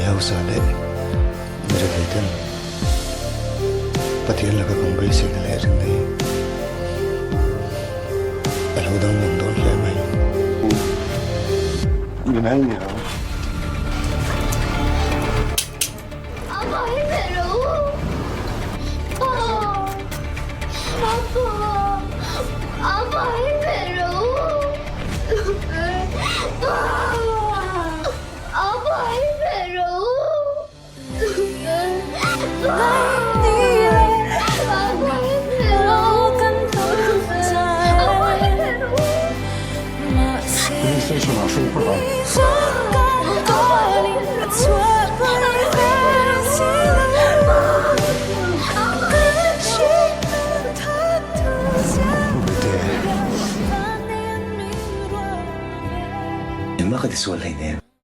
hausa leh mi rethei ten Pathian laka kan beiseina leh rinna hi a lo danglam dawn hle mai. Min ai ni lo. Police station ah hruai phawt ang. Engmah ka tisual hleinem.